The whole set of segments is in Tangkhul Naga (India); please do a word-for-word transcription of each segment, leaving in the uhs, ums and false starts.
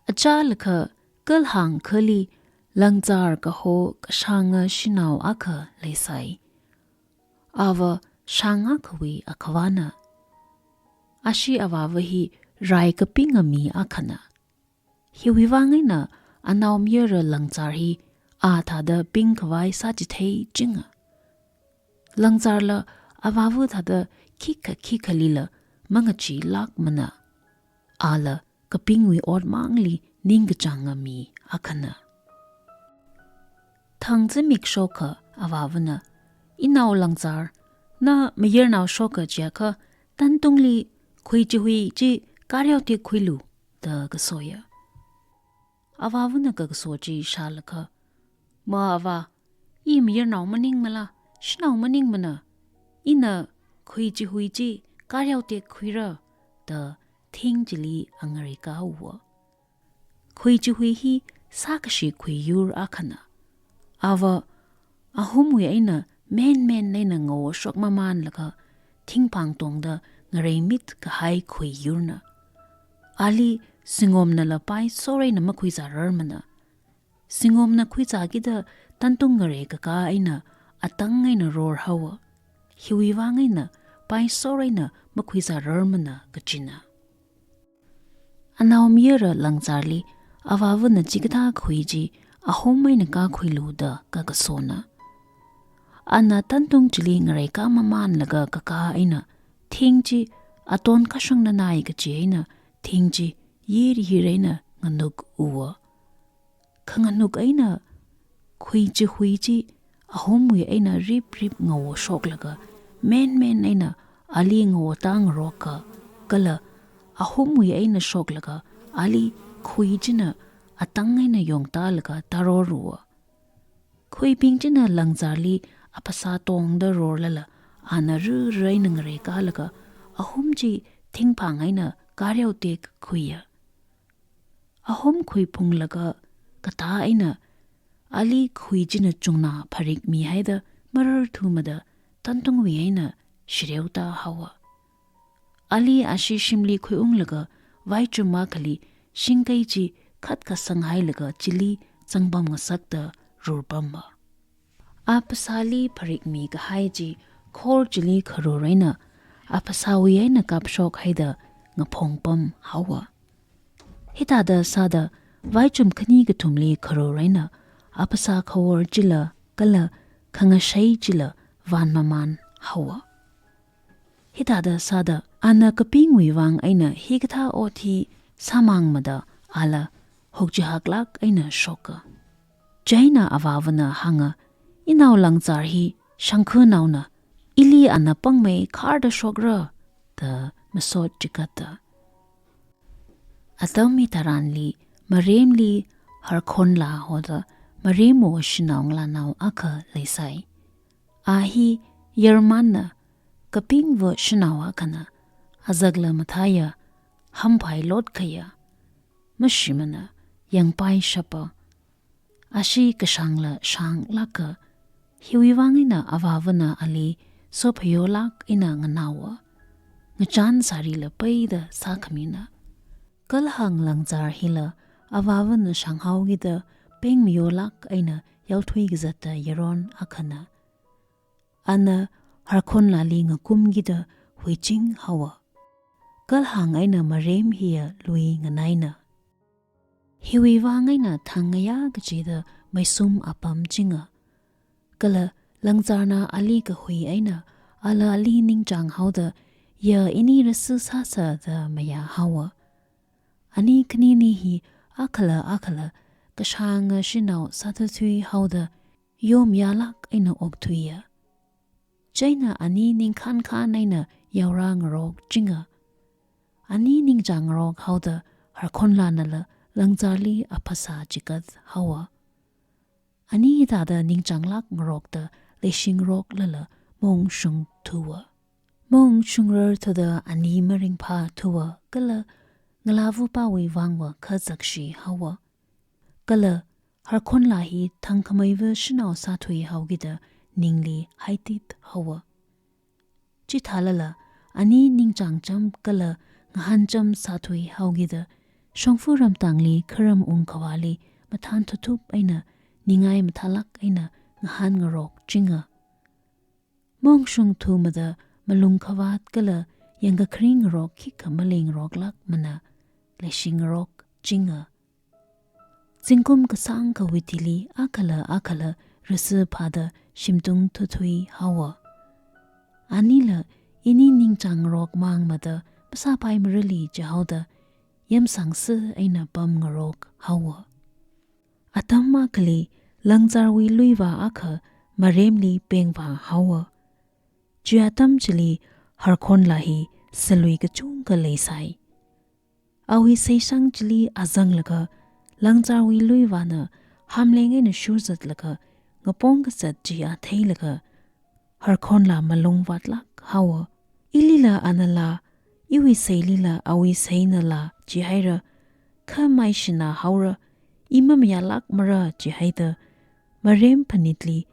Achālakha kalhāng akhali Langzar kaho kashānga shanao akha leisai. Ava shāng akhawui akhavana. Ashi avāva hi rai kapinga mi akhana. Hiwui vang eina anaomayara Langzar hi a thāda pingkhavai sāchithei chinga. Langzarla avāva thāda khikha khikhalila mangacheelākmana. Ala kapingwui otmangli ningkachānga mi akhana. Thang zimik shokha avāvana, "Inao Langzar, na mayarnao shokha jiakha, tantungli khuichihui chi kareotek khuilu," da kasoya. Avāvana kakaso chi shālakha, "Ma avā, i mayarnao maningmala, shanao maningmana, ina khuichihui chi kareotek khuira," da thing chili angarei kāuwa. Khuichihui hi sākashi khuiyur akhana. Ava ahumwui eina menmen eina ngawoshok mamānlaga thingphang tongda ngareimit kahai khuiyurna. Ali singomnala paisor eina makhuizārarmana. Singomna khuizākida tantung ngarei kakā eina atang eina rorhaowa. Hiwui vang eina paisor eina makhuizārarmana kachina. Anaomayara Langzarli avāvana chikathā khui chi ahum eina kākhuilu da kakasona. Ana tantung chili ngareikā mamānlaga kakā eina thing chi aton kashungna nai kachi eina thing chi yir yir eina nganukuwa. Khanganuk eina khuichihui chi ahumwui eina rip rip ngawoshoklaga menmen eina ali ngawotā ngaroka, kala ahumwui eina shoklaga ali khui china atang eina yongtālaga tāroruwa. Khuibing china Langzarli aphasā tongda rorlala ana rura eina ngareikālaga ahum chi thingphang eina kareotek khuiya. Ahum khuiphunglaga katā eina ali khui china chungnā pharik mihaida mararthumada tantungwui eina shireotā haowa. Ali ashi shimli khuiunglaga vaichum akhali shingkei chi khatkasang hailaga chili zangpam ngasakta rurpamma. Aphasāli pharik mikahai chi khor chili kharor eina aphasāwui eina kapshok haida ngaphongpam haowa. Hithāda sāda vaichum khani kathumli kharor eina aphasā khawor chila kala khangashei chila van mamān haowa. Hithāda sāda ana kapingwui vang eina hikathā ot hi sāmangmada ala hokchihaklāk eina shoka. Chieina avāvana hānga, "Inao Langzar hi shangkhanaona, ili ana pangmei kharda shokra," da masot chikatta. Atam hitharanli Maremli Harkhonla hoda Maremwui shanao ngalānao akha leisai. A hi yarmanna, kapingva shanao akhana, azakla mathāya, hamphai lotkhaya, mashimana, yangpai shapa. Ashi kashāngla shānglāka, hiwui vang eina avāvana ali sophayolāk eina nganaowa. Ngachān sārila peida sākhamina. Kalhāng Langzar hila avāvana shānghaokida pengmayolāk eina yaothui kazatta yaron akhana. Ana Harkhonlali ngakumkida huiching haowa. Kalhāng eina Marem hiya lui nganaina. Hiwui vang eina thang ngayā kachida meisum apam chinga. Kala Langzarna ali kahui eina ala ali ningchāng haoda ya ini rasu sāsa da mayā haowa. Ani khanini hi akhala akhala kashānga shanao sāthuithui haoda yomyālāk eina okthuiya. Chieina ani ningkhankhan eina yaora ngarok chinga. Ani ningchāng ngarok haoda Harkhonlanala Langzarli aphasā chikat haowa. Ani hithāda ningchānglāk ngarokta leishingaroklala maungshungthuwa. Maungshungrarthuda ani maringphāthuwa kala ngalāvupāwui vangva khazakshi haowa. Kala Harkhonla hi thangkhameiva shanao sāthui haokida ningli haitit haowa. Chithālala ani ningchāngcham kala ngahāncham sāthui haokida shongfa ramtangli kharam ungkhavāli mathān thuthup eina ningai mathālāk eina ngahānngarok chinga. Mongshung thumada malung khavāt kala yangkakharing ngarok khikha maleingaroklākmana, leishingarok chinga. Zingkum kasāngkha witili akhala akhala rasi phāda shimtung thuthui haowa. Anila ini ningchāng ngarok māngmada masāpaimarali jihaoda yamsangsi eina pamngarok haowa. Atam akhali Langzarwui luivā akha Maremli pengvā haowa. Chi atam chili Harkhonla hi salui kachungkha leisai. Awui seishang chili azanglaga Langzarwui luivāna hamleng eina shurzatlaga ngapong kazat chi a theilaga Harkhonla malung vātlāk haowa. Ilila anala, iwui seilila awui seinala jihaira, kha maishina haora, i mamayālākmara jihaida, Marem phanitli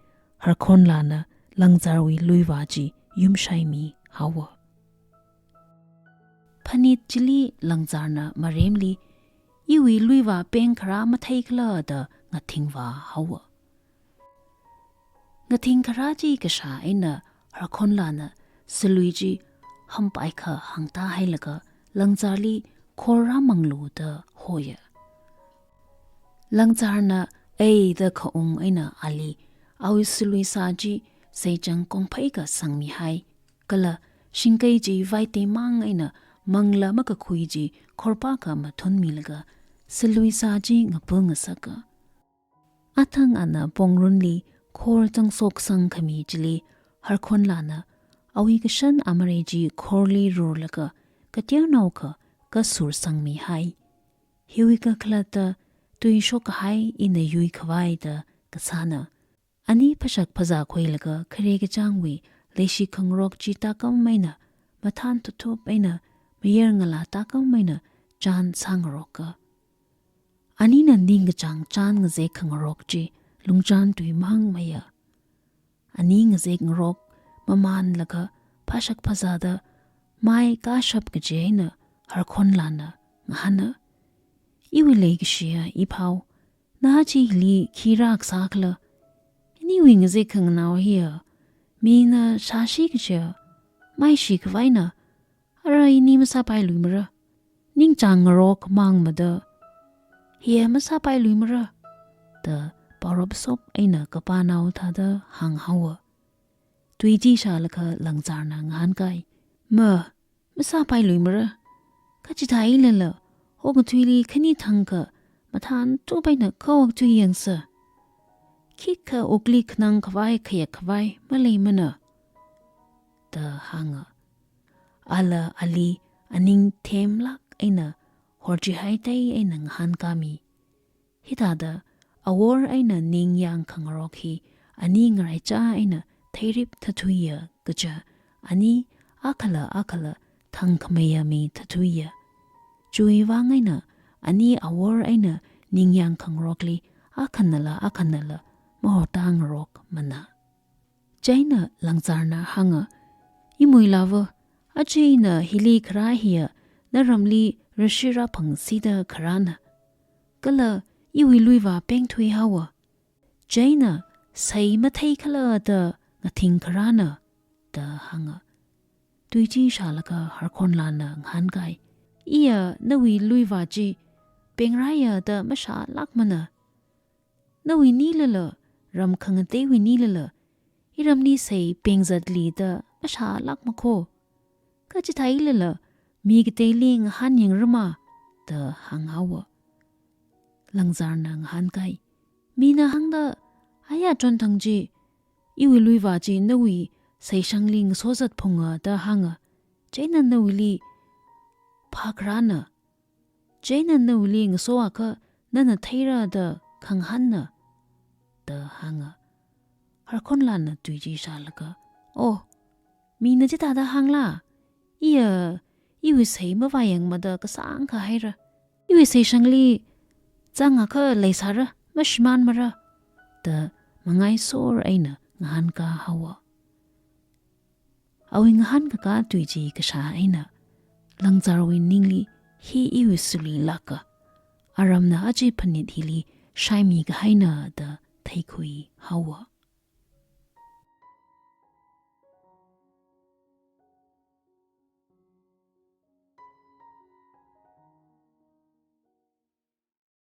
Harkhonlana Langzarwui luivā chi yumshaimi haowa. Phanit chili Langzarna Maremli, iwui luivā pengkharā matheikhala da ngathingvā haowa. Ngathingkharā chi kashā eina Harkhonlana salui chi hampaikha hāngtā hailaga Langzarli khor rāmanglu da hoya. Langzarna ei da khaung eina ali awui saluisā chi seichang kongpheikha sangmihai, kala shingkei chi vaiteimang eina manglā makakhui chi khorpākha mathunmilaga saluisā chi ngapa ngasaka. Athang ana pongrunli khor changsoksang khami chili Harkhonlana awui kashan amarei chi khorli rurlaga kateonaokha kasursangmihai. Hiwui kakhalatta tui shokkahai ina yuikhavai da kasāna. Ani phashak phazā khuilaga khare kachāngwui leishi khangarok chi tākam eina mathān thuthup eina mayar ngalā tākam eina chān sāngaroka. Anina ningkachāng chān ngazek khangarok chi lungchān tuimang maya. Ani ngazek ngarok mamānlaga phashak phazāda mai kashap kaji eina Harkhonlana ngahāna. Iwui leikashiya iphao, na chi hili khi rākasā khala? Iniwui ngazek khanganao hiya, mina shāshi kajiya, maishi khavaina, ara ini masāpailuimara. Ningchāng ngarok māngmada, hiya masāpailuimara, da paorop sop eina kapānao thāda hānghaowa. Tui chi shālaga Langzarna ngahānkai. Ma, masāpailuimara. Kachithālala, okathuili khani thangkha mathān thup eina kha okthui yangsa. Khikha wukli khanang khavai khayak khavai maleimana, da hānga. Ala ali aning themlāk eina horchihai tei eina ngahānkami. Hithāda awor eina ningyāng khangarok hi ani ngaraichā eina theirip thathuiya kaja, ani akhala akhala thangkhameiyami thathuiya. Chiwui vang eina ani awor eina ningyāng khangarokli akhanala akhanala mahortāngarokmana. Chieina Langzarna hānga, imuilava, aja ina hili kharā hiya naramli rashi rāphangsida kharāna. Kala iwui luivā pengthuihaowa. Chieina sei matheikhala da ngathing kharāna, da hānga. Tui chi shālaga Harkhonlana ngahānkai. Iya nawui luivā chi pengrāya da mashālākmana. Nawui nilala, ram khangateiwui nilala, iramli sei pengzatli da mashālākma kho. Kachithālala, mi kateili ngahān yangrama, da hānghaowa. Langzarna ngahānkai. Mina hāngda, aya chonthang chi, iwui luivā chi nawui seishangli ngasozat phunga da hānga. Chieina nawuili phākharāna. Chieina nawuili ngasoakha nana theira da khangahānna, da hānga. Harkhonlana tui chi shālaga, oh, mina chithāda hāngla? Iya, iwui sei mavāyangmada kasāngkha haira. Iwui seishangli zangakha leisāra, mashimānmara, da mangaisor eina ngahānkā haowa. Awui ngahānkakā tui chi kashā eina Langzarwui ningli hi iwui saluilāka, aramna aja phanit hili shaimi kahaina da theikhui haowa.